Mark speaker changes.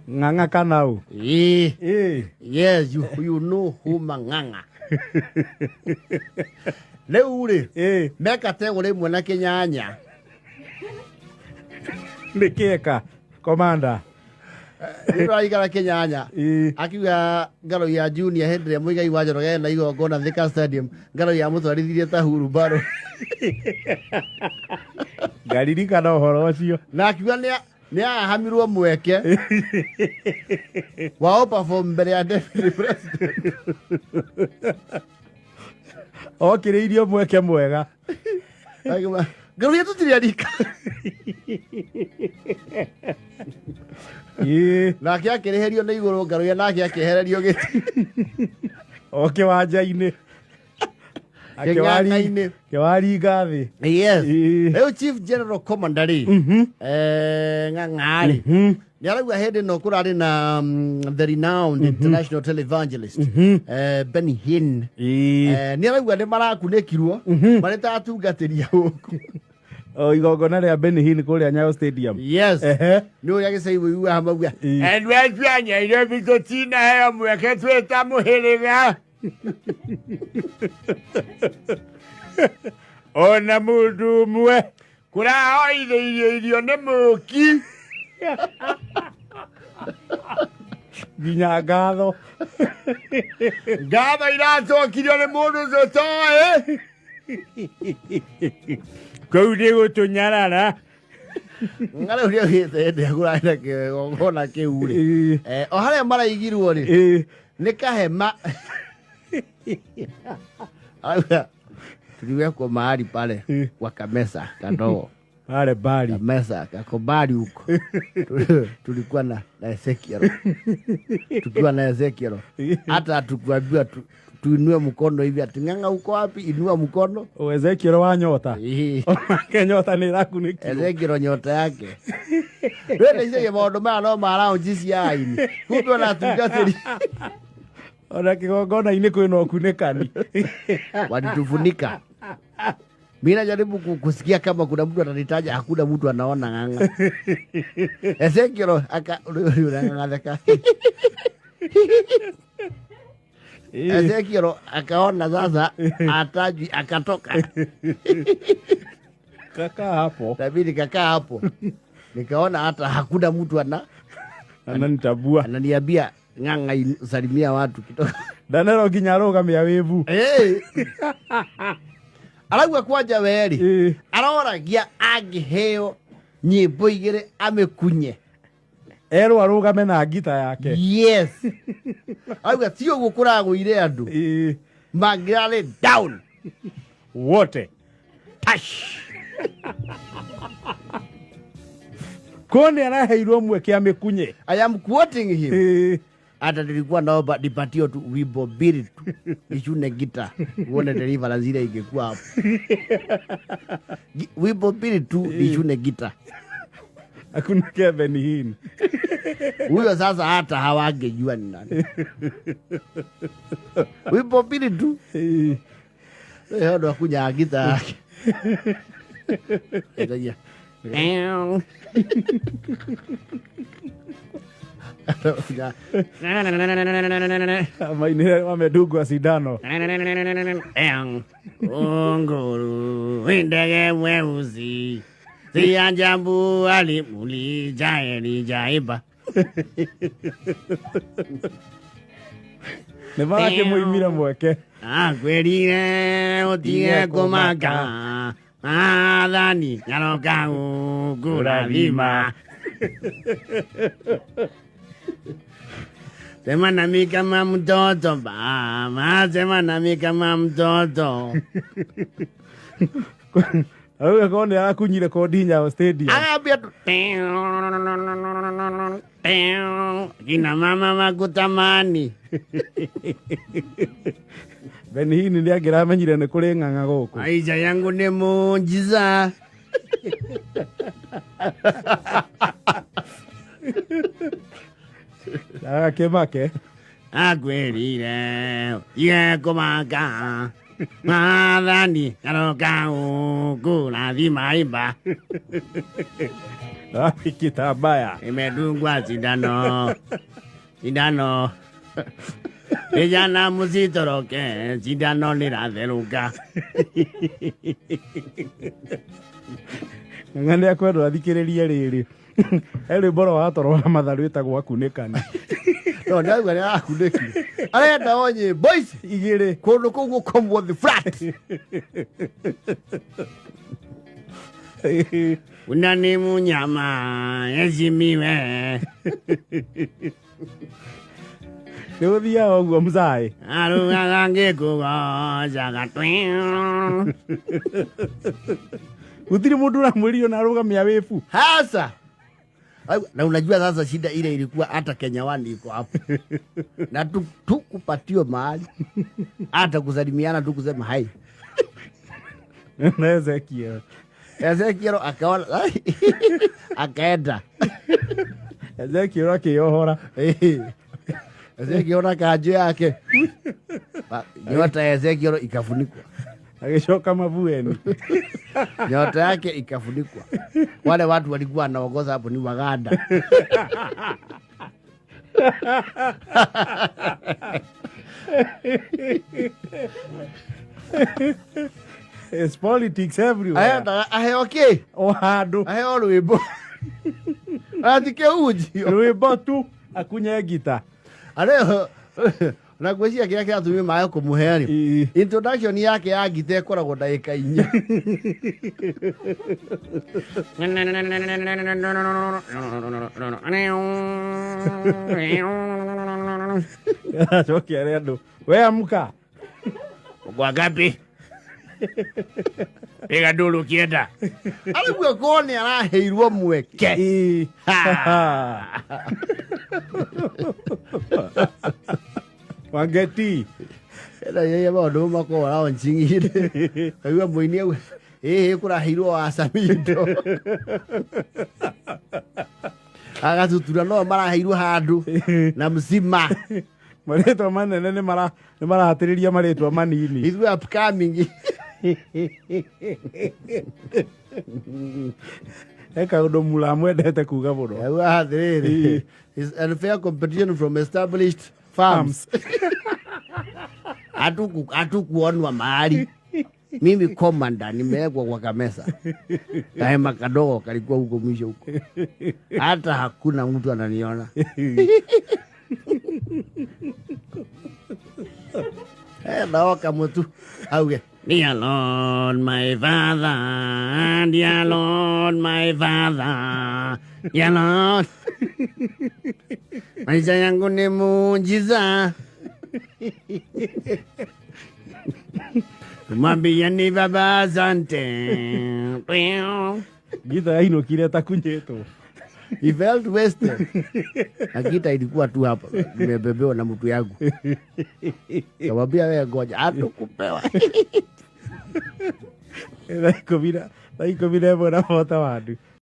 Speaker 1: Ng'ang'a kana ũ?
Speaker 2: Ĩĩ.
Speaker 1: Ĩĩ.
Speaker 2: Yes, you know who Mang'ang'a. Rĩu rĩ,
Speaker 1: Ĩĩ.
Speaker 2: me kategore ĩmwe na kĩnyanya.
Speaker 1: Nĩ kĩeka komanda.
Speaker 2: Nĩ ũraikara kĩnyanya.
Speaker 1: Ĩĩ.
Speaker 2: Akiuga ngaro ya junior hĩndĩ ĩrĩa Mũigai wa Njoroge na igongona Thika Stadium, ngaro ya mũtwarithirie ta hurumbarũ.
Speaker 1: Ngaririkana ũhoro ũcio.
Speaker 2: Na akiuga nĩ nĩ ahamirwo mweke wa perform mbere ya deputy president.
Speaker 1: Okĩrĩirio mweke mwega.
Speaker 2: Akiuga, ngaro ya tũtirĩ arika.
Speaker 1: Ĩĩ.
Speaker 2: Nake akĩrĩhĩrio nĩ igũrũ ngaro ya nake akĩehererio gĩtĩ.
Speaker 1: O kĩwanja-inĩ.
Speaker 2: Kĩng'ang'a-inĩ.
Speaker 1: Kĩwaringa thĩ.
Speaker 2: Yes.
Speaker 1: Ĩĩ.
Speaker 2: Rĩu Chief General Commander rĩ, Ng'ang'a rĩ, nĩ arauga hĩndĩ ĩno kũrarĩ na the renowned international televangelist Benny Hinn.
Speaker 1: Ĩĩ.
Speaker 2: Nĩ arauga nĩ marakunĩkirwo marĩ ta atungatĩri a gũkũ.
Speaker 1: O igongona rĩa Benny Hinn kũrĩa Nyayo Stadium.
Speaker 2: Yes.
Speaker 1: Ehe.
Speaker 2: Nĩ ũrĩa gĩcai wĩiguaga mauga.
Speaker 1: Ĩĩ.
Speaker 2: Andũ acio a Nairobi tũtinaheo mweke twĩ ta mũhĩrĩga.
Speaker 1: Ona mũndũ ũmwe
Speaker 2: Kũrahoithĩirio irio nĩ mũki.
Speaker 1: Nginya ngatho.
Speaker 2: Ngatho iracokirio nĩ mũndũ tũtoĩ.
Speaker 1: Kũu nĩ gũtũnyarara.
Speaker 2: Ng'arĩu nĩ augĩte hĩndĩ ĩrĩa kũrarĩ na kĩgongona kĩu rĩ,
Speaker 1: Ĩĩ.
Speaker 2: O harĩa maraigirwo rĩ,
Speaker 1: Ĩĩ.
Speaker 2: nĩ kahema. Arauga tuliwekwo mahali pale kwa kamesa kadogo.
Speaker 1: Pale bali.
Speaker 2: Kamesa kako mbali huko. Tulikuwa na Ezekiel, tukiwa na Ezekiel hata hatukuambiwa tuinue mkono hivi ati Ng'ang'a uko wapi, inua mkono.
Speaker 1: O Ezekiel wa nyota.
Speaker 2: Ĩĩ.
Speaker 1: Onake nyota nĩ ĩrakunĩkirwo.
Speaker 2: Ezekiel nyota yake rwendeicagia maũndũ maya no ma lounge cia aini, kumbe ona atungatĩri
Speaker 1: Ona kĩgongona-inĩ kwĩna ũkunĩkani.
Speaker 2: Walitufunika. Mi najaribu kusikia kama kuna mtu atanitaja, hakuna mtu anaona Ng'ang'a. Ezekiel aka unang'ang'atheka. Ezekiel akaona sasa atajwi, akatoka.
Speaker 1: Kaka hapo.
Speaker 2: Na mimi nikakaa hapo, nikaona hata hakuna mtu
Speaker 1: ananitabua,
Speaker 2: ananiambia Ng'ang'a salimia watu kidogo.
Speaker 1: Ndanero nginya arũgamia wĩvu.
Speaker 2: Hey. Arauga kwanja weri
Speaker 1: Ĩĩ.
Speaker 2: aroragia angĩheo nyĩmbo igĩrĩ amĩkunye.
Speaker 1: Erwo arũgame na ngita yake.
Speaker 2: Yes. Arauga ti ũguo kũragũire andũ.
Speaker 1: Ĩĩ.
Speaker 2: Mangĩrarĩ down.
Speaker 1: Wote.
Speaker 2: Tash.
Speaker 1: Ko nĩ araheirwo mweke amĩkunye.
Speaker 2: I am quoting him.
Speaker 1: Ĩĩ.
Speaker 2: Hata nilikuwa naomba nipatio tu wimbo mbili tu nichune gita uone deliverance ile ingekuwa hapo. Wimbo mbili tu nichune gita.
Speaker 1: Hakuna kia Benny Hinn.
Speaker 2: Huyo sasa hata hawangejua ni nani. Wimbo mbili tu.
Speaker 1: Ĩĩ.
Speaker 2: Wewe ndo akunya gita yake. Itagia.
Speaker 1: Mainire wamedungwa sindano.
Speaker 2: Unguru ndege mweusi si ajabu alimulijae lijaiba.
Speaker 1: Nĩ marakĩmũimire mweke.
Speaker 2: Akwĩrire ũtige kũmaka maathani nyaroka gũkũrathima. Sema nami kama mtoto mama, sema nami kama mtoto.
Speaker 1: Arauga korwo nĩ arakunyire kondi Nyayo Stadium.
Speaker 2: Agambia tu kina mama makutamani.
Speaker 1: Benny Hinn nĩ angĩramenyire nĩ kũrĩ ng'ang'a gũkũ.
Speaker 2: Maisha yangu ni muujiza.
Speaker 1: Agakĩmake.
Speaker 2: Akwĩrire ũtige kũmaka maathani nyaroka gũkũrathima imba.
Speaker 1: Wapi kitambaya?
Speaker 2: Imedungwa sindano, sindano. Vijana msitoroke, sindano linatheruka.
Speaker 1: Ng'ang'a nĩ akwendwo athikĩrĩrie rĩrĩ. He rwĩmbo rwa toro wa matha rwĩtagwo akunĩkani.
Speaker 2: No ndauga nĩ arakunĩkire. Arenda o nyĩmbo ici
Speaker 1: Igĩrĩ.
Speaker 2: kũndũ kũu gũkomwo thĩ flat. Unani munyama ezimiwe
Speaker 1: Nĩ gũthiaga ũguo mzaĩ.
Speaker 2: arugaga ngĩkũgocaga twi.
Speaker 1: Gũtirĩ mũndũ ũramwĩrire ona arũgamia wĩbu.
Speaker 2: Hasa na unajua sasa shida ile ilikuwa hata Kenya One iko hapo na tukupatio mahali hata kusalimiana tu kusema hai.
Speaker 1: Na Ezekiel.
Speaker 2: Ezekiel akaona akaenda.
Speaker 1: Ezekiel akĩyohora.
Speaker 2: Ezekiel na kanjũ yake, nyota ya Ezekiel ikafunikwa,
Speaker 1: Agĩcoka mabueni.
Speaker 2: Nyota yake ikafunikwa. Wale watu walikuwa wanaongoza hapo ni Waganda.
Speaker 1: It's politics everywhere.
Speaker 2: Aendaga aheo kĩ?
Speaker 1: O handũ.
Speaker 2: Aheo rwĩmbo atike unjio
Speaker 1: Rwĩmbo tu akunye ngita.
Speaker 2: areo na ngwĩciria kĩrĩa kĩratũmire maĩ kũmũhe rĩ,
Speaker 1: Ĩĩ.
Speaker 2: introduction yake ya ngita ĩkoragwo ndagĩka 4.
Speaker 1: Acoke arĩ andũ. We amka.
Speaker 2: Uko ngapi? Piga nduru ukienda. Araigua korwo nĩ araheirwo mweke.
Speaker 1: Ĩĩ. Wangeti.
Speaker 2: Ena yeye maũndũ makoragwo launching-inĩ. Kaigua mũini auga ĩhĩ kũraheirwo wacamindo. Agatutura no maraheirwo handũ na mzima.
Speaker 1: Marĩtwa manene nĩ marahatĩrĩria marĩtwa manini.
Speaker 2: Ithuĩ upcoming.
Speaker 1: He kaũndũ mũramwendete kuga mũno.
Speaker 2: Auga atĩrĩrĩ, is unfair competition from established farms. Hatukuonwa mahali. Mimi komanda nimewekwa kwa kamesa. Kahema kadogo kalikuwa huko mwisho huko. Hata hakuna mtu ananiona. Naoka mtu auge. Dear Lord my father, dear Lord my father, dear Lord. Maisha yangu ni muujiza. Mwambie ni baba asante.
Speaker 1: Ngita yainũkire ta kunyĩtwo.
Speaker 2: He felt wasted. Na gita ilikuwa tu hapa nimebebewa na mtu yangu. Kamwambia wewe ngoja hatukupewa.
Speaker 1: Thaa 11:41.